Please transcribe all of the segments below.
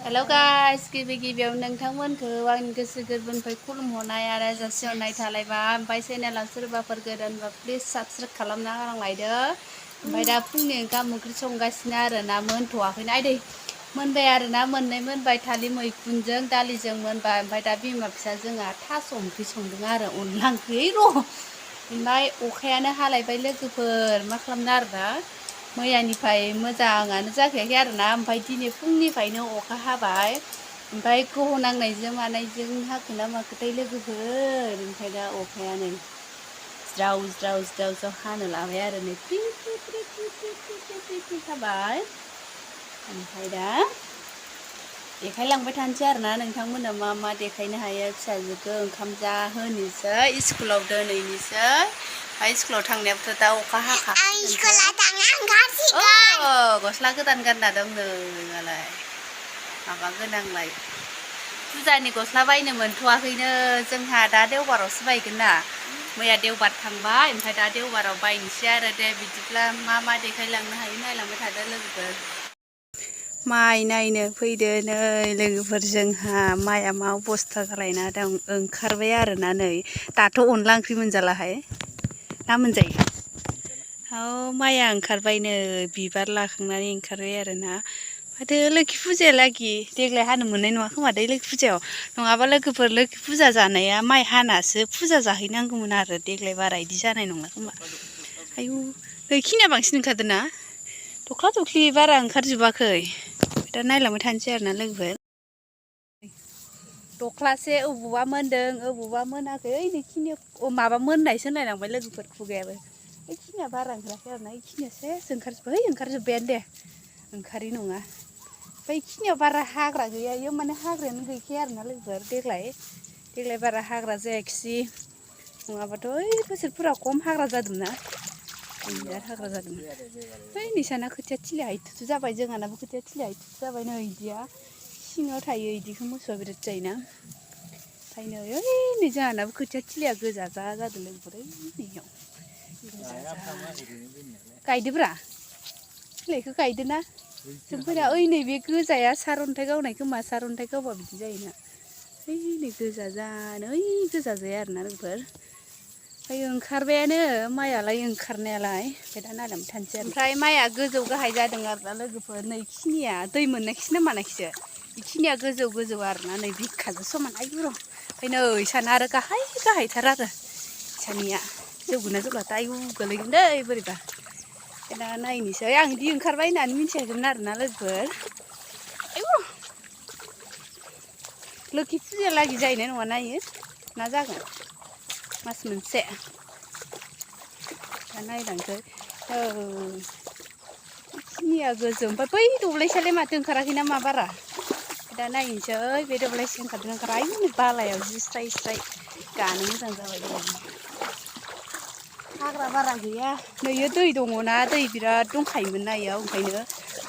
हेल' guys गिबियाव नोंथांमोनखौ आंनि गोसो गोरबोनिफ्राय खुलुमहरनाय आरो जासिहरनाय थालायबाय। ओमफ्राय चेनेलाव सोरबाफोर गोदानबा प्लिज साबस्क्राइब खालामना होलांलायदो। ओमफ्राय दा फुंनि ओंखाम ओंख्रि संगासिनो आरो ना मोनथ'वाखैना आदै मोनबाय आरो ना मोननै मोनबाय थालिर मैखुनजों दालिजों मोनबाय। ओमफ्राय दा बिमा फिसा जोंहा थास' ओंख्रि संदों आरो अनला ओंख्रि ओमफ्राय अखायानो हालायबाय लोगोफोर मा खालामनो आरो दा मैयानिफ्राय मोजाङानो जाखायाखै आरो ना। ओमफ्राय दिनै फुंनिफ्रायनो अखा हाबाय। ओमफ्राय गह' नांनायजों मानायजों हाखोना माखोथाय लोगोफोर। ओमफ्राय दा अखाया नै ज्राव ज्राव ज्राव ज्राव हानो लाबाय आरो नै free free free free free free free free free हाबाय। ओमफ्राय दा देखायलांबाय थानोसै आरो ना नोंथांमोना मा मा देखायनो हायो। फिसाजोखौ ओंखाम जाहोनोसै स्कुलाव दोनहैनोसै। ओमफ्राय स्कुलाव थांनायाबोथ' दा अखा हाखासिगोन। गस्ला गोदान गानना दं नोंहालाय माबा गोनांलाय फुजानि गस्ला बायनो मोनथ'वाखैनो जोंहा दा देवबारावसो बायगोन ना। मैया देवबार थांबाय ओमफ्राय दा देवबाराव बायनोसै आरो दे बिदिब्ला मा मा देखायलांनो हायो नायलांबाय थादो लोगोफोर। माइ नायनो फैदो नै लोगोफोर जोंहा माइआ मा अबस्था जालायना दं ओंखारबाय आरोना नै दाथ' अनला ओंख्रि मोनजालाहाय ना मोनजायो? औ माइआ ओंखारबायनो बिबार लाखांनानै ओंखारबाय आरोना। माथो लोखि फुजायालागि देग्लाय हानो मोननाय नङा खोमा दै लोखि फुजायाव। नङाबा लोगोफोर लोखि फुजा जानाया माइ हानासो फुजा जाहैनांगौमोन आरो देग्लाय बारा इदि जानाय नंला खोमा। आयु बेखिनिया बांसिन ओंखारदों ना दख्ला दख्लि बारा ओंखारजोबाखै। दा नायलांबाय थानोसै आरोना लोगोफोर। दख्लासे अबावबा मोनदों अबावबा मोनाखै ओइखिनि माबा मोननायसो होनलायलांबाय लोगोफोर खुगायाबो। बेखिनिया बारा ओंखाराखै आरोना बेखिनिया सेस ओंखारजोब्बाय ओंखारजोब्बायानो दे ओंखारि नङा। ओमफ्राय बेखिनियाव बारा हाग्रा गैया इयाव माने हाग्रायानो गैखाया आरोना लोगोफोर देग्लाय बारा हाग्रा जायाखिसै। नङाबाथ' ओइ बोसोरफोराव खम हाग्रा जादोंमोन ना बिराद हाग्रा जादोंमोन। ओइ नैसाना खोथिया थिलिया हायथुथु जाबाय जोंहानाबो खोथिया थिलिया हायथुथु जाबाय नै इदिया सिङाव थायो इदिखौ मोसौआ बिराद जायोना। ओंखायनो ओइ नै जोंहानाबो खोथिया थिलिया गोजा जा जादों लोगोफोर ओइ नैयाव गायदोब्रा बिलाइखौ गायदोना जोंफोरा ओइ नैबे गोजाया सारअन्थाइ गावनाय खोमा सारअन्थाइ गावबा बिदि जायोना। ओइ नै गोजा जानो ओइ गोजा जाया आरोना लोगोफोर। ओमफ्राय ओंखारबायानो माइआलाय ओंखारनायालाय ओमफ्राय दा नायलांबाय थानोसै आरो। ओमफ्राय माइआ गोजौ गाहाय जादों आरोना लोगोफोर नैखिनिया दै मोननायखिसो ना मानायखिसो बेखिनिया गोजौ गोजौ आरोना नै बिखाजों समान आयु र' ओमफ्राय नै इसाना आरो गाहाय गाहायथार आरो इसानिया जौगोना जौलाथाय आयु गोलैगोन दै बोरैबा। दा नायनोसै आं बिदि ओंखारबाय होननानै मिथियाखैमोन आरोना लोगोफोर। आयु लोखि फुजायालागि जाहैनाय नङाना इयो ना जागोन मास मोनसे। दा नायलांसै बेखिनिया गोजौ ओमफ्राय बै दब्लायसेयालाय माथो ओंखाराखै नामा बारा। दा नायनोसै बे दब्लायसे ओंखारदों ओंखारा आयु बालायाव जि स्राय स्राय गानो मोजां जाबाय दे। हाग्रा बारा गैया नैयो दै दङना दै बिराद दंखायोमोन ना इयाव ओंखायनो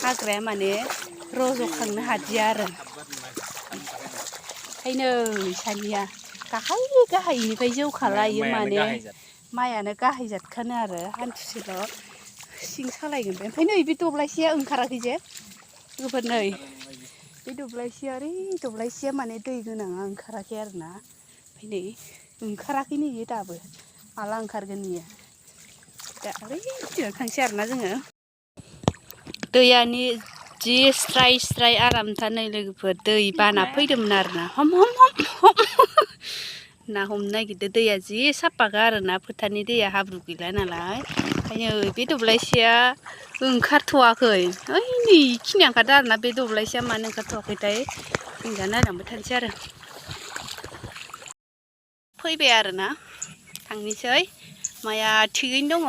हाग्राया माने रज'खांनो हादिया आरो। ओंखायनो इसानिया गाहाय गाहायनिफ्राय जौखालायो माने माइआनो गाहाय जादखानो आरो हान्थुसेल' सिं सालायगोन बे। ओमफ्राय नै बे दब्लायसेया ओंखाराखै जे लोगोफोर नै बे दब्लायसेया ओरै दब्लायसेया माने दै गोनाङा ओंखाराखै आरोना। ओमफ्राय नै ओंखाराखैनो इयो दाबो माला ओंखारगोन इयो। दा ओरैथिं थांसै आरोना जोङो दैयानि जि स्राय स्राय आरामथार नै लोगोफोर दै बाना फैदोंमोन आरोना हम ना हमनो नागिरदों दैया जि साफाखा आरोना फोथारनि दैया हाब्रु गैला नालाय ओंखायनो बे दब्लायसेया ओंखारथ'वाखै ओइ नै खिनिया ओंखारदों आरोना बे दब्लायसेया मानो ओंखारथ'वाखैथाय जों दा नायलांबाय थानोसै आरो। फैबाय आरोना थांनोसै माइआ थिगैनो दङ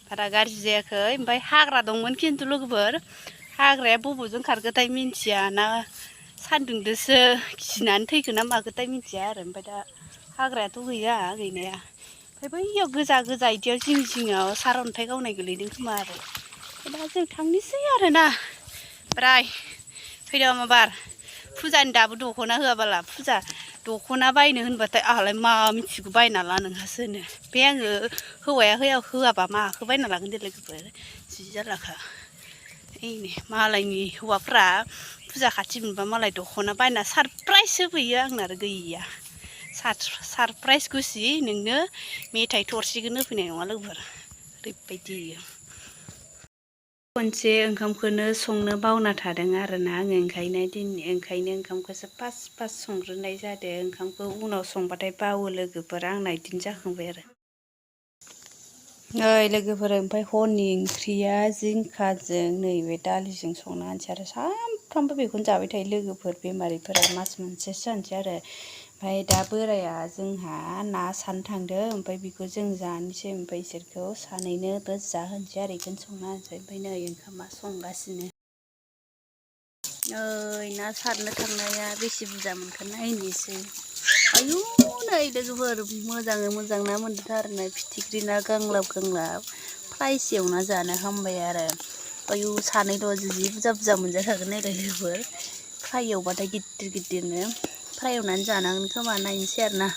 बारा गाज्रि जायाखै। ओमफ्राय हाग्रा दंमोन खिन्थु लोगोफोर हाग्राया बबेजों खारगोथाय मिन्थिया ना सान्दुंदोसो गिनानै थैखो ना माखोथाय मिथिया आरो। ओमफ्राय दा हाग्रायाथ' गैया गैनाया ओमफ्राय बैयाव गोजा गोजा इदियाव जिं जिङाव सारअन्थाइ गावनाय गोलैदों खोमा आरो। दा जों थांनोसै आरोना ओमफ्राय फैदो माबार फुजानि दाबो दख'ना होआबाला फुजा दख'ना बायनो होनबाथाय आंहालाय मा मिथिगौ बायना ला नोंहासो होनो बे आङो हौवाया होआबा माखौ बायना लागोन दे लोगोफोर जि जारलाखा। ओइ नै मालायनि हौवाफ्रा फुजा खाथि मोनबा मालाय दख'ना बायना सारप्राइज होफैयो आंना आरो गैया सारप्राइज गुसि नोंनो मेथाइ थरसेखौनो होफैनाय नङा लोगोफोर ओरैबायदि खनसे ओंखामखौनो संनो बावना थादों आरोना आङो ओंखायनो ओंखामखौसो फार्स्ट संग्रोनाय जादों ओंखामखौ उनाव संबाथाय बावो लोगोफोर आंना इदिनो जाखांबाय आरो नै लोगोफोर ओमफ्राय हरनि ओंख्रिया जिंखाजों नैबे दालिजों संना होनोसै आरो सानफ्रामबो बेखौनो जाबाय थायो लोगोफोर बेमारिफोरा मास मोनसेसो जानोसै आरो ओमफ्राय दा बोराया जोंहा ना सारनो थांदों ओमफ्राय बेखौ जों जानोसै ओमफ्राय इसोरखौ सानैनोबो जाहोनोसै आरो बेखौनो संना होनोसै ओमफ्राय नै ओंखामा संगासिनो नै ना सारनो थांनाया बेसे बुरजा मोनखो नायनोसै आयु नै लोगोफोर मोजाङै मोजां ना मोनदोंथारनो फिथिख्रि ना गांलाब फ्राइस एवना जानो हामबाय आरो आयु सानैल' जि बुरजा मोनजाखागोन नै लोगोफोर फ्राय एवबाथाय गिदिरनो फ्राय एवनानै जानांगोन खोमा नायनोसै आरोना